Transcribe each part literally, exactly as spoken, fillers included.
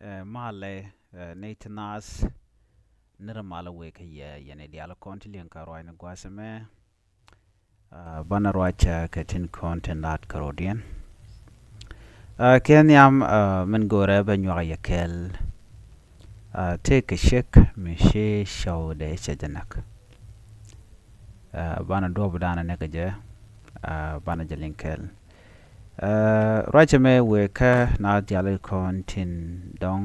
Ɛ malɛ, ɛ nɛy ti naath, nirä malä wëë kä yɛ, yɛn i̱ diaal kɔn ti liŋ kä ruaacni gua̱a̱th ɛmɛ. Ɛ banɛ ruac kɛ tin kɔn tin la̱t kä rɔ̱diɛn. Ɛ kɛ nhiam, ɛ min go̱o̱rɛ bɛ nyuak yɛ kɛl. Ɛ tëëkɛ ciek mi ci cɔwdɛ cɛ jɛ näk. Ɛ banɛ duɔ̱ɔ̱p danɛ näk jɛ, ɛ banɛ jɛ liŋ kɛl. Ɛ ruacɛ mɛ wëë kä naath diaal kɔn tin dɔ̱ŋ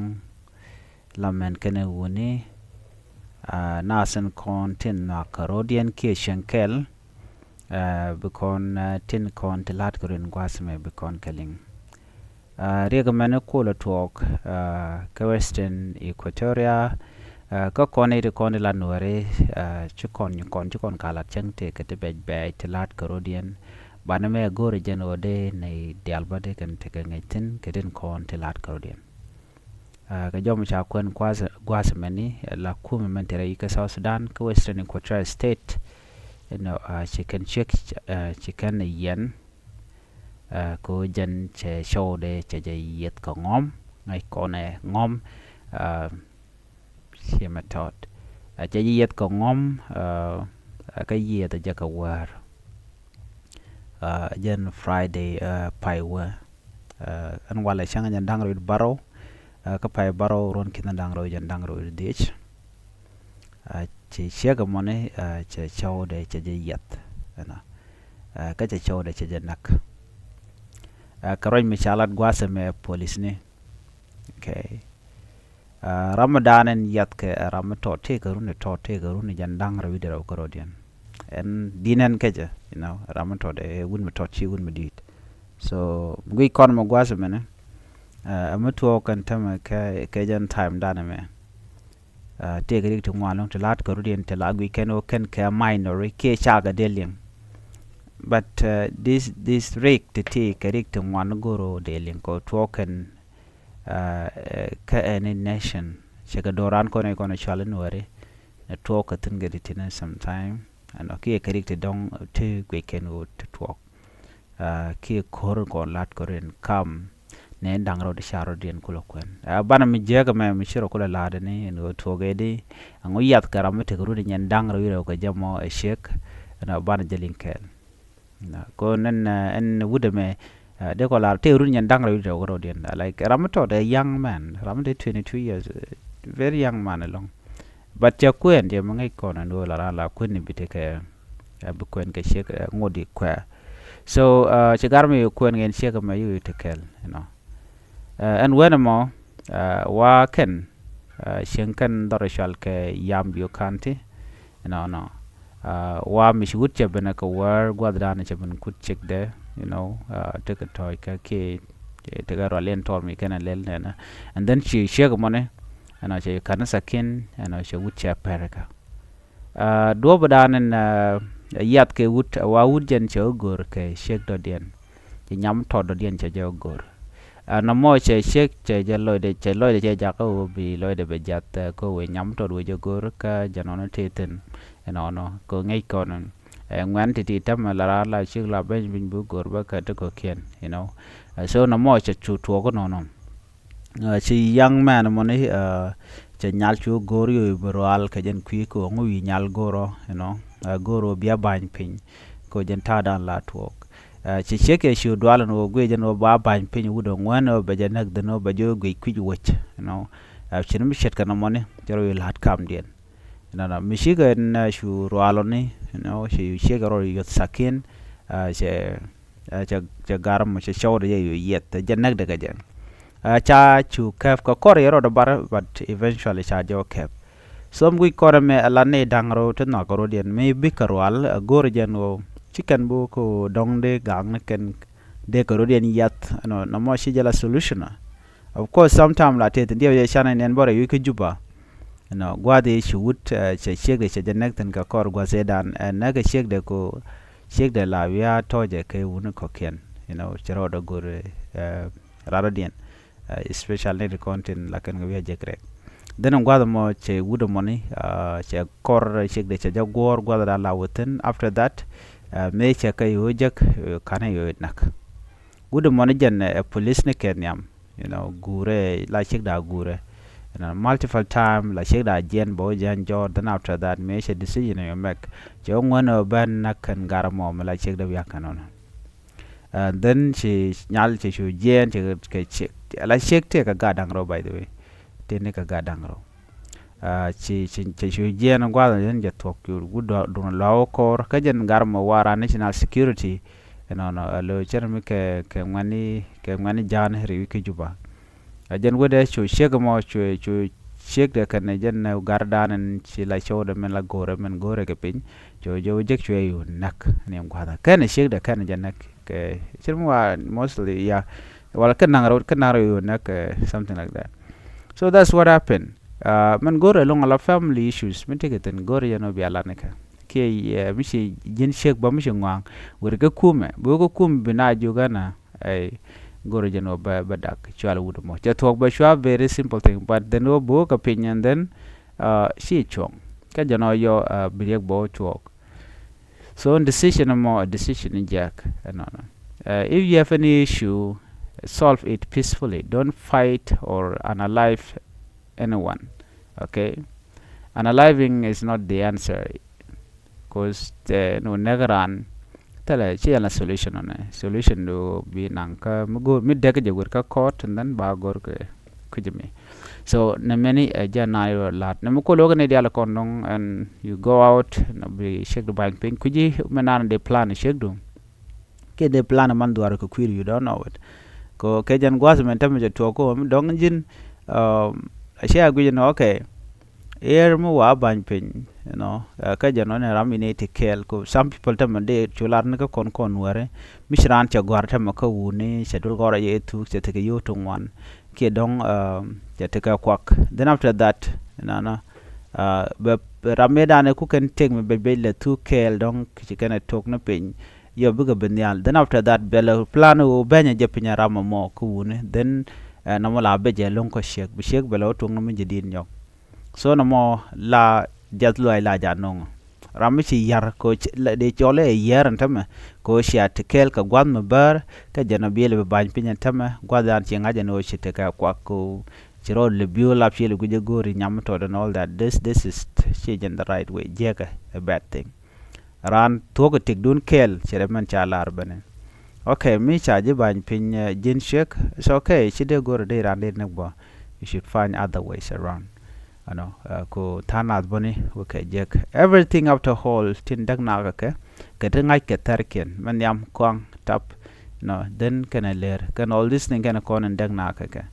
la mɛn kɛnɛ wuni, ɛ naath tin kɔn tin nhɔak kä rɔ̱diɛn kiɛ cieŋ kɛl, ɛ bi kɔn, ɛ tin kɔn ti la̱t kä rɔ̱diɛn gua̱a̱th mɛ bi kɔn kɛ liŋ. Ɛ riɛk mɛn kulɛ tuɔɔk, ɛ kä Western Equatoria, ɛ kä kɔn i̱ ti kɔn ti la Nuääri, ɛ ci kɔn nyi kɔn ci kɔn ka la̱t cäŋ tëëkɛ ti bɛc bɛɛc ti la̱t kä rɔ̱diɛn. Banɛ mɛ go̱o̱rɛ jɛn ɣöö dee nɛy diaal bä dee kɛn tekɛ ŋäc thi̱n kɛ tin kɔn ti la̱t kä rɔ̱diɛn. Ɛ kɛ jɔm ca kuɛn gua̱a̱th, gua̱a̱th mɛni, ɛ la kumɛ mɛn te rɛy kä South Sudan kä Western Equatoria State. Ɛnɔ, ɛ ci kɛn ciek, ɛ ci kɛn yiɛn, ɛ kɛ ɣöö jɛn cɛ cɔwdɛ cɛ jɛ yieth kɛ ŋɔ̱m, ŋäc kɔnɛ ŋɔ̱m, ɛ ciɛ mɛ tɔt. Ɛ cɛ jɛ yieth kɛ ŋɔ̱m, ɛ kä yieth ɛ jɛ kɛ wäär. Ɛ jɛn Friday, ɛ pay wä. Ɛ ɛn walɛ cäŋ jɛn da̱ŋ rɛw wi̱cdɛ bärɔw, ɛ kä pay bärɔw ruɔ̱n ki̱n da̱ŋ rɛw jɛn da̱ŋ rɛw wi̱cdɛ dhieec. Ɛ ci ciek ɛmɔni, ɛ cɛ cɔwdɛ cɛ jɛ yieth, ɛnɔ. Ɛ kä cɛ cɔwdɛ cɛ jɛ näk. Ɛ kɛ ruac mi ca lat gua̱a̱th ɛmɛ polisni. Okay. Ɛ ram mi da̱a̱n ɛn yiathkɛ ɛ ram mi tɔt tëëkɛ runi tɔt tëëkɛ runi jɛn da̱ŋ rɛw wi̱cdɛ rɛw kä rɔ̱diɛn. Ɛn di̱n ɛn kecɛ, you know, ram mi tɔt ɛ wut mi tɔt ci wut mi di̱i̱t. So mi guic kɔn mɛ gua̱a̱th mɛnɛ, ɛ mi tuɔɔk kɛn tämɛ kɛ kɛ jɛn time danɛ mɛ. Ɛ tëëkɛ rik ti ŋuan lɔ̱ŋ ti la̱t kä rɔ̱diɛn ti la guic kɛn ɣöö kɛn kɛ minor kiɛ cakɛ dee liŋ. But ɛ this, this rik ti ti kɛ rik ti ŋuan go̱o̱r ɣöö dee liŋ kɛ tuɔɔk kɛn, ɛ kä any nation. Cɛ kɛ do̱ran kɔn i̱ kɔn i̱ cual i̱ Nuääri. Nɛ tuɔɔk kɛ thi̱n kɛ ti ti ni sometime. Ɛnɔ kiɛ kɛ rik ti dɔ̱ŋ ti guic kɛn ɣöö ti tuɔɔk. Ɛ kiɛ ko̱r kɔn la̱t ko̱r in kam nɛ da̱ŋ rɛw di ca rɔ̱diɛn kulɛ kuɛn. Ɛ banɛ mi jiäk ɛmɛ mi ci rɔ kulɛ la̱t ni ɛn ɣöö tuɔɔk ɛ di ɛŋu yiathkɛ ram mi tekɛ runi nyɛn da̱ŋ rɛw wi̱cdɛ rɛw kɛ jɛ mɔ ɛ ciek. Ɛnɔ banɛ jɛ liŋ kɛɛl. Nɔ kɛ ɣöö ɛn, ɛ ɛn wut ɛmɛ, ɛ dee kɔ la̱r tëë runi nyɛn da̱ŋ rɛw wi̱cdɛ rɛw kɛ rɔ̱diɛn. Like ram mi tɔt ɛ young man, ram mi te twenty two years, ɛ very young man ɛlɔ̱ŋ. But cɛ kuɛn jɛ mi ŋäc kɔn ɛn ɣöö la raan la kuɛn ni bi tekɛ, ɛ bi kuɛn kɛ ciek, ɛ ŋot i̱ kuɛ. So ɛ ci gar mi kuɛn kɛn ciek ɛmɛ i̱ wi̱i̱ ti kɛl, you know. Ɛ ɛn wen ɛmɔ, ɛ wa kɛn, ɛ cieŋ kɛn dhɔr cual kɛ Yambio County, you know, nɔ. Ɛ wa mi ci wut cɛ ben ɛ kɛ wäär gua̱thdan cɛ ben kut ciekdɛ, you know, ɛ tekɛ tɔ̱ɔ̱c kɛ kiɛ tekɛ rual in tɔr mi kɛn ɛ lɛl nɛnɛ. And then ci ciek ɛmɔni, you know, cɛ kanitha kin, you know, cɛ wut cɛ pɛr kä. Ɛ duɔ̱ɔ̱pdan ɛn, ɛ yiath kɛ wut, ɛ wa wut jɛn cɛ ɣä go̱o̱r kɛ ciek dɔ̱diɛn. Cɛ nyam tɔt dɔ̱diɛn cɛ jɛ ɣä go̱o̱r. Ɛ nɔmɔ cɛ ciek cɛ jɛ lɔcdɛ, cɛ lɔcdɛ cɛ jakä ɣöö bi lɔcdɛ bɛ jiath, ɛ kɛ ɣöö wëë nyam tɔt wëë jɛ go̱o̱r kä jɛ nɔnɔ tëë thi̱n. Ɛnɔnɔ kɛ ŋäc kɔn ɛ ŋuɛ̈n ti̱ti̱ tämɛ la raan la ciek la beny biny bi go̱o̱r bä kä ti kɔ̱kiɛn, you know. Ɛ so nɔmɔ cɛ cu tuɔɔk inɔnɔ. Ɛ ci young man mɔni, ɛ cɛ nyal cu go̱o̱r yo̱o̱ bi rual kɛ jɛn kui̱ kɛ ɣöö ŋu wi̱i̱ nyal go̱o̱r ɔ, you know, ɛ go̱o̱r ɔ bia ba̱ny piny kɛ ɣöö jɛn ta̱a̱dan la tuɔɔk. Ɛ ci ciek ɛ ci dual ɛn ɣöö guic jɛn ɣöö ba ba̱ny piny wut ɛ ŋuɛ̈n ɣöö bɛ jɛ näk dhin ɣöö bɛ jɛ ɣöö guic kui̱c wec, you know. Ɛ ci ni mi ce̱tkɛ nɔmɔni cɛ rɔ wi̱i̱ la̱t kamdiɛn. Nɔnɔ mi cikɛ ɛn, ɛ cu rualɔni, you know, ci ciek ɛ rɔ yuɔth thakin, ɛ cɛ ɛ cɛ, cɛ gar mɔ cɛ cɔwdɛ jɛ yo̱ yiɛth, ɛ jɛ näkdɛ kɛ jɛ. Ɛ ca cu kɛp kɛ kɔr yɛ rɔɔdɛ bar, but eventually ca jɛ wä kɛp. So mi guic kɔn ɛmɛ ɛ la nɛy da̱ŋ rɛw ti nhɔakä rɔ̱diɛn mi bikɛ rual, ɛ go̱o̱rɛ jɛn ɣöö ci kɛn bi wä kä ɣöö dɔ̱ŋ dee gaŋni kɛn dee kɛ rɔ̱diɛn yiath, ɛnɔ nɔmɔ ci jɛ la solution ɔ. Of course sometime la tëë thi̱n diɛw jɛ canɛ nɛn bä rɛy wi̱c kä Juba. Ɛnɔ gua̱a̱th i̱ ci wut, ɛ cɛ ciekdɛ cɛ jɛ näk thi̱n kɛ kɔr gua̱a̱th ëëdan, ɛ näkɛ ciekdɛ ko ciekdɛ la wiaa tɔ̱ɔ̱cɛ kɛ wuni kɔ̱kiɛn, you know, cɛ rɔɔdɛ go̱r, ɛ ran rɔ̱diɛn, ɛ especially ni ti kɔn tin la kɛn kɛ wiaa jek rɛk. Dhin in gua̱a̱th ɛmɔ cɛ wut ɛmɔni, ɛ cɛ kɔr ciekdɛ cɛ jɛ guɔ̱ɔ̱r gua̱a̱th ëëdan la wä thi̱n. After that, ɛ mëë cɛ kɛ yo̱o̱ jek, ɛ kanɛ yo̱o̱ näk. Wut ɛmɔni jɛn ɛ polisni kɛ nhiam. you know, gurɛ, la ciek da gurɛ. You know, multiple time la ciek da jiɛn bɛ wä jiɛn jɔɔr, then after that mëë cɛ decision you make. Cɛ wä ŋuɛn ɛ ben näk kɛn gar mɔ mi la ciek da bia kɛn ɔnɔ. And then ci nyal ci cu jiɛn ci kɛ ciek. La ciek tëë kɛ gat da̱ŋ rɛw, by the way. Tëë ni kɛ gat da̱ŋ rɛw. Ah, ci, ci, ci cu jiɛn gua̱th ni jɛ thuɔ̱k cu wut duŋ luaak wä kɔr. Kä jɛn gar mɔ wa ran national security. Ɛnɔnɔ, a lo cɛr mi kɛ, kɛ ŋuɛni, kɛ ŋuɛni ja̱a̱n riwi kä Juba. A jɛn wetdɛ cu ciek mɔ, cu, cu ciek dɛ kɛn jɛn gar dan in ci la cɔwdɛ min la go̱rɛ, min go̱rɛ kɛ piny. Cu jɛ wä jek cuɛ yu näk ni gua̱th. Kɛn ciek dɛ kɛn jɛ näk. Kɛ cir mi wa mostly, yeah. Wala kɛ naŋ rɛw, kɛ naŋ rɛw yu näk, eh, something like that. So that's what happened. Uh, min go̱rɛ lɔŋ a la family issues mi tekɛ thin go̱rɛ jɛ nɔ bia lanikɛ. Kiɛ, eh, mi ci ji̱n ciek bä mi ci ŋuaŋ. Weri kɛ kumɛ. Bi wä kɛ kum bi na jugana. Ay, go̱rɛ jɛ nɔ bä, bä dak. Cual wut mɔ. Cɛ thuɔk bä cua very simple thing. But then wä bi wä kɛ piny and then, uh, ci cuɔŋ. Kɛ jɛ nɔ yɔ, uh, bi riɛk bä wä cuɔk. So decision mɔ, decision in jɛk, ɛnɔnɔ. Uh, if you have any issue, solve it peacefully. Don't fight or unalive anyone. Okay? Unaliving is not the answer. Cause tɛ ni wä näk ran. Thilɛ, ci yɛn la solution ɔnɛ. Solution du bi naŋ kä mi go̱o̱r, mi dɛk jɛ wër kä court and then ba go̱r kɛ kui̱c mi. So nɛ mɛni, eh, jɛ na yɔ lat. Nɛ mi kol wä kɛ ni dial kɔn dɔŋ and you go out, nɔ bi ciek du bany piny. Kui̱ci mi nan di plan ciek du. Kiɛ di plan man duar kɛ kui̱r, you don't know it. Ko kɛ jɛn gua̱th mɛn tämɛ jɛ tuɔk ko mi dɔŋ ji̱n, um, a cia gui̱c ni, okay. Ier mi wa bany piny, you know, uh, kä jɛ nɔ ni ram ini ti kɛɛl. Ko some people tämɛ di cu lar ni kä kɔn kɔn wɛri. Mi ci raan cɛ gɔ̱a̱r tämɛ kä wuni, cɛ dul gɔ̱a̱r a yɛ thuk, cɛ tekɛ yio̱w ti ŋuan. Kiɛ dɔ̱ŋ, uh, cɛ tekɛ kuak. Then after that, you know, uh, bɛ, bɛ ram mi dan ku kɛn tek mi bɛ bɛ lɛ thuk kɛɛl dɔ̱ŋ, ci kɛn ɛ tok ni piny. Yɔ bikɛ bi nhial. Then after that, bɛ lɛ plan wä bɛnyɛ jɛ piny a ram mɔ kä wuni. Then, uh, nɔmɔ la bɛ jɛ lo̱ŋ kä ciek. Bi ciek bɛ lɛ wä tuɔŋ ni mi jɛ di̱t nyɔk. So nɔmɔ la jiath luaac la ja no̱ŋ. Ram mi ci yar ko dee cɔl ɛ yɛr ɛn tämɛ ko cia ti kɛɛl kɛ gua̱th mi bär. Kä jɛn ɔ biɛl bi ba̱ny piny ɛn tämɛ gua̱th yan ci ŋa̱c ɛn ɣöö ci tekɛ kuak ko ci rɔɔd lɛ biöö lap ci lɛ guic ɛ go̱o̱ri nyam mi tɔt and all that. This, this is ci jɛn the right way. Jiɛkɛ a bad thing. Raan thuɔ̱k ɛ tëkdun kɛɛl, ci rɛ mɛn ca lar bɛnɛ. Okay, mi ca ji̱ ba̱ny piny, eh, ji̱n ciek, it's okay, ci dee go̱r dee raan dee näk bä. You should find other ways around. Ɛnɔ, eh, ko tha̱a̱ŋ nath bäni wä kɛ jek. Everything after all tin däk nakä kɛ, kɛ ti ŋa̱c kɛ thɛrkiɛn, mɛ nhiam kɔaŋ tap, nɔ, then kɛnɛ lɛr, kɛn all this thing kɛnɛ kɔn in däk nakä kɛ.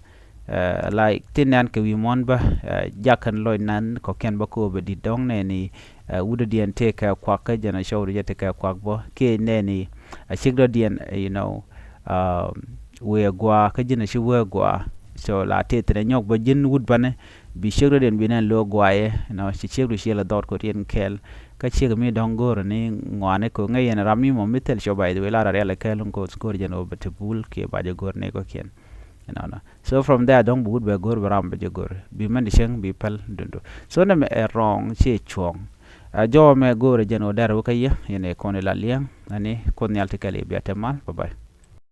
Eh, like, tin nɛn kɛ wi̱i̱ muɔ̱n bä, eh, jakɛn lɔc nan kɔ̱kiɛn bä ko̱o̱p ɛ di̱t dɔ̱ŋ nɛni, eh, wut ɛ diɛn tëë kɛ kuak kä jɛn ɛ cɔw ri jɛ tëë kɛ kuak bä. Kiɛ nɛni, a ciek dɔ̱diɛn, eh, you know, um, wëë gua̱a̱ kä ji̱n a ci wëë gua̱a̱. So la tëë thi̱n ɛ nyɔk bä ji̱n wut banɛ, bi ciek dɔ̱diɛn bi nɛn lo̱o̱ gua̱a̱ yɛ, you know, ci ciek du ciël ɛ dhɔt kɔ riɛn kɛɛl. Kä ciek mi dɔ̱ŋ go̱o̱r ni ŋuani kɔ ŋäc yɛn ram mi mɔ mi thil cɔ, by the way, la ra riɛl ɛ kɛɛl ŋ ko̱o̱th go̱o̱r jɛn ɔ bɛ ti bul kiɛ ba jɛ go̱o̱r ni kɔ̱kiɛn. Ɛnɔnɔ. So from there dɔ̱ŋ bi wut bɛ go̱r, bi ram bɛ jɛ go̱r. Bi mɛn di cäŋ bi päl dundu. So nɛmɛ ɛ wrong, ci cuɔ̱ɔ̱ŋ. Ɛ jɔwä mɛ go̱r ɛ jɛn ɣöö dɛr wä kä yɛ, yɛn ɛ kɔn ila liɛŋ, ɛni Kuoth Nhial ti kɛl i̱ bia te mal. Bye bye.